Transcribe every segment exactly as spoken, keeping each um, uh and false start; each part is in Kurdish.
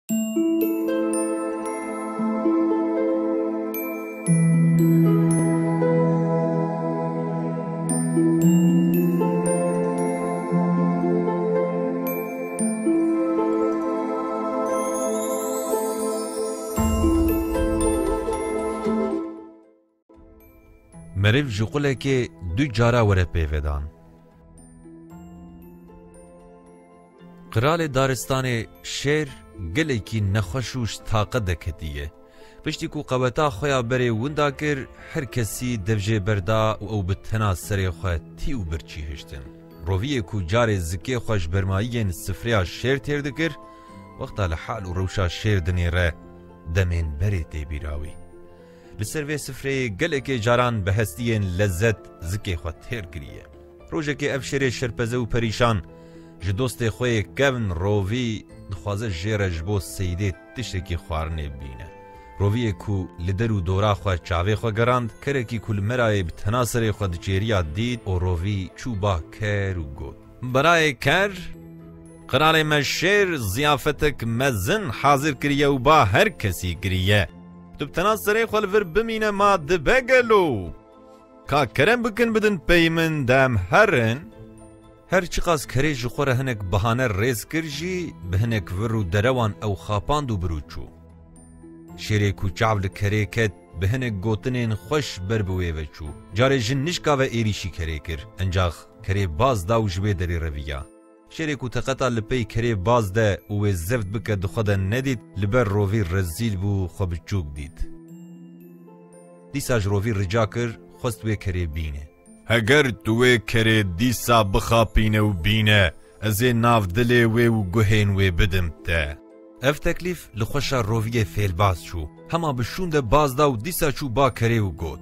Meriv ji qulekê du cara were pêvedan. Qiralê daristanê şêr gelekî nexweş û ji taqe deketiye. Piştî ku qeweta xwe ya berê winda kir, her kesî dev jê berda û ew bi tena serê xwe tî û birçî hiştin. Roviyê ku carê zikê xwe ji bermayiyên sifreya şêr têr dikir, wexta li hal û rewşa şêr dinêre, demên berê tê bîra wî. Li ser vê sifreyê gelekê caran bi hestiyên lezet zikê xwe têr kiriye. Rojekê ev şêrê şerpeze û perîşan ji dostê xwe yê kevn Rovî dixwaze jê re ji bo seydê tiştekî xwarinê bîne. Roviyê ku li der û dora xwe çavê xwe gerand, kerekî ku li merayê bi tena serê xwe diçêriya dît û Rovî çû ba ker û got: Birayê ker, qiralê me şêr ziyafetek mezin hazir kiriye û ba her kesî kiriye. Tu bi tena serê xwe li vir bimîne ma dibe gelo? Ka kerem bikin bidin pey min de em herin. Her çiqas kerê ji xwe re hinek bahane rêz kir jî, bi hinek vir û derewan ew xapand û bir û çû. Şêrê ku çav li kerê ket, bi hinek gotinên xweş ber bi wê ve çû. Carê jin nişka ve êrîşî kerê kir, encax kerê baz da û ji wê derê reviya. Şêrê ku teqeta li pey kerê baz de û wê zeft bike di xwe de nedît, li ber Rovî rezîl bû, xwe biçûk dît. Dîsa ji Rovî rica kir, xwest wê kerê bîne. Heger tu wê kerê dîsa bixapîne û bîne, ez ê nav dilê wê û guhên wê bidim te. Ev teklîf li xweşa Roviyê fêlbaz çû. Hema bi şûn de baz da û dîsa çû ba kerê û got: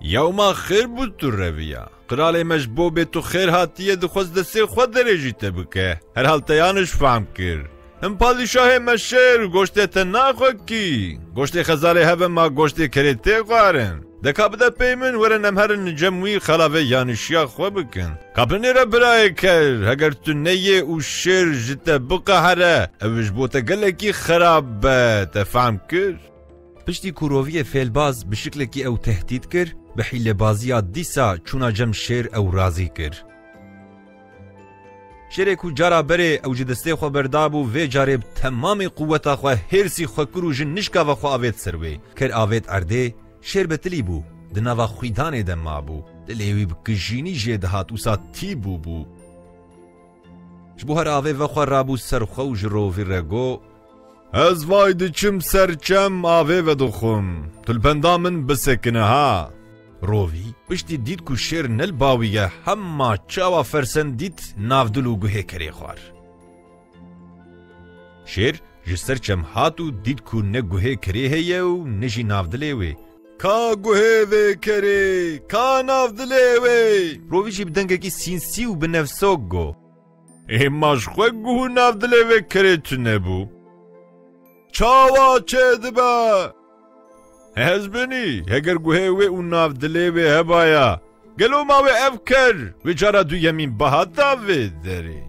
Yewma xêr bû tu reviya. Qiralê me ji bo bê tu xêr hatiye dixwest destê xwe derê jî te bike. Herhal te yaniş fehm kir. Him padîşahê me şêr goştê te naxwe kî? Goştê xezalê heve ma goştê kerê tê xwarin. De ka bide pey min, werin em herin li cem wî xela vê yanişiya xwe bikin. Ka binêre birayê ker, heger tu neyê û şêr ji te biqehere, ew ji bo te gelekî xerab be, te fehm kir? Piştî ku Roviyê fêlbaz bi şiklekî ew tehdît kir, bi hîlebaziya dîsa çûna cem şêr ew razî kir. Şêrê ku cara berê ew ji destê xwe berdabû, vê carê bi temamê quweta xwe hêrsî xwe kir û ji nişka ve xwe avêt ser wê. Ker avêt erdê, şêr betilî bû, di nava xwîdanê de mabû. Dilê wî bi kijînî jê dihat, wisa tî bûbû. Ji bo her avê vexwe rabû ser xwe û ji Rovî re got: Ez vay diçim ser çem avê vedixwim. Tu li benda min bisekine ha. Rovî, piştî dît ku şêr ne li ba wî ye, hema çawa fersend dît, navdil û guhê kerê xwar. Şêr ji ser çem hat û dît ku ne guhê kerê heye û ne jî navdilê wê. Ka guhê vê kerê, ka navdilê wê? Rovî jî bi dengekî sînsî û bi nefsok got: Ê ma ji xwe guh û navdilê vê kerê tune bû? Çawa çêdibe? Ez binî, heger guhê wê û navdilê wê hebaya, gelo ma wê ev ker wê cara duyemîn bihata vê derê?